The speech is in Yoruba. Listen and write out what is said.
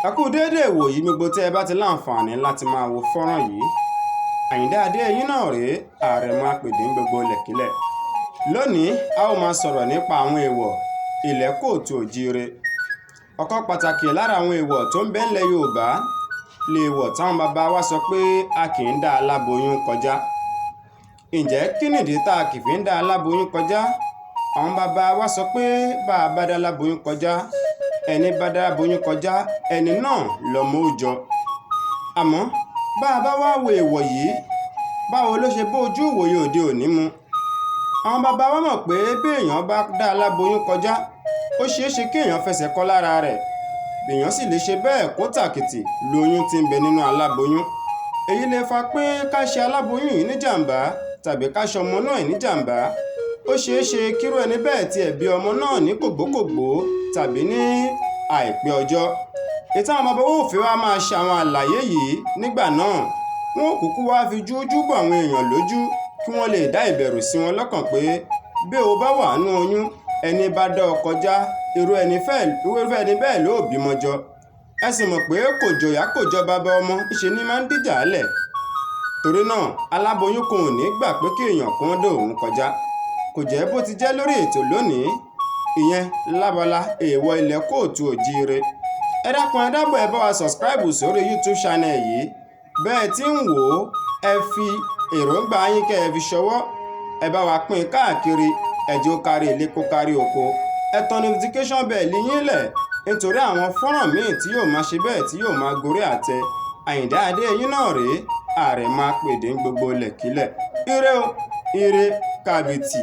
Ẹ kú déédéé ìwòyí gbogbo tẹ́ ẹ bá ti láǹfààní láti máa wo fọ́nrán yìí. Àyìndá Adé yín náà rèé, Àrẹ̀mọ Apèdè ń gbogbo lẹ̀kílẹ̀. Lónìí, a ó máa sọ̀rọ̀ nípa àwọn èèwọ̀ ilẹ̀ kóòtù òjíire. Ọ̀kan pàtàkì lára àwọn èèwọ̀ tó ń bẹ ńlẹ̀ Yorùbá lèèwọ̀ táwọn bàbá wa sọ pé a kì í dá aláboyún kọjá. Ǹjẹ́ kí nìdí tá a kì fi ń dá aláboyún kọjá? Àwọn bàbá wa sọ pé bá a bá dá aláboyún kọjá, ẹni bá dá aláboyún kọjá, ẹni náà lọmọ ó jọ. Àmọ́ bá a bá wá wo èèwọ̀ yìí, báwo ló ṣe bójú ìwòye òde òní mu? Àwọn bàbá wa mọ̀ pé bí èèyàn bá dá aláboyún kọjá, ó ṣeé ṣe kí èèyàn fẹsẹ̀ kọ́ lára rẹ̀. Èèyàn sì lè ṣe bẹ́ẹ̀ kó tàkìtì lóyún tí ń bẹ nínú aláboyún. Èyí lè fa pé ká ṣe aláboyún yìí níjàǹbá tàbí ká ṣe ọmọ náà níjàǹbá. Ó ṣeé ṣe kírú ẹni bẹ́ẹ̀ tiẹ̀ bí ọmọ náà ní kògbókògbó tàbí ní àìpé ọjọ́. Ìtàn àwọn bàbá wa ò fi wá máa ṣe àwọn àlàyé yìí nígbà náà. Wọn ó kúkú wá fi jújú bọ àwọn èèyàn lójú kí wọ́n lè dá ìbẹ̀rù sí wọn lọ́kàn pé bí o bá wà nínú oyún, ẹni bá dá ọ kọjá, irú ẹni bẹ́ẹ̀ ló bímọ jọ. Ẹ sì mọ̀ pé kò jọ̀yà kò jọ bàbá ọmọ, ńṣe ni máa ń dìjà lẹ̀. Torí náà, aláboyún kan ò ní gbà pé kí èèyàn kan dá òun kọjá. Kò jẹ́ bó ti jẹ́ lórí ètò lónìí. Ìyẹn lábala èèwọ̀ ilẹ̀ kóòtù òjíire. Ẹ dákun, ẹ dábọ̀, ẹ bá wa subscribe sórí YouTube channel yìí. Bẹ́ẹ̀ tí ń wò ó, ẹ fi èròǹgbà yín kẹ́ ẹ fi ṣọwọ́. Ẹ bá wa pín káàkiri, ẹ jẹ́ ó kárí ilé kó kárí oko. Ẹ tan notification bell yín lẹ̀ nítorí àwọn fọ́nrán míì tí yóò máa ṣe bẹ́ẹ̀ tí yóò máa gorí àtẹ. Àyìndá Adé yín náà rèé, Àrẹ̀mọ Apèdè ń gbogbo lẹ̀kílẹ̀. Ire o, ire kàbìtì.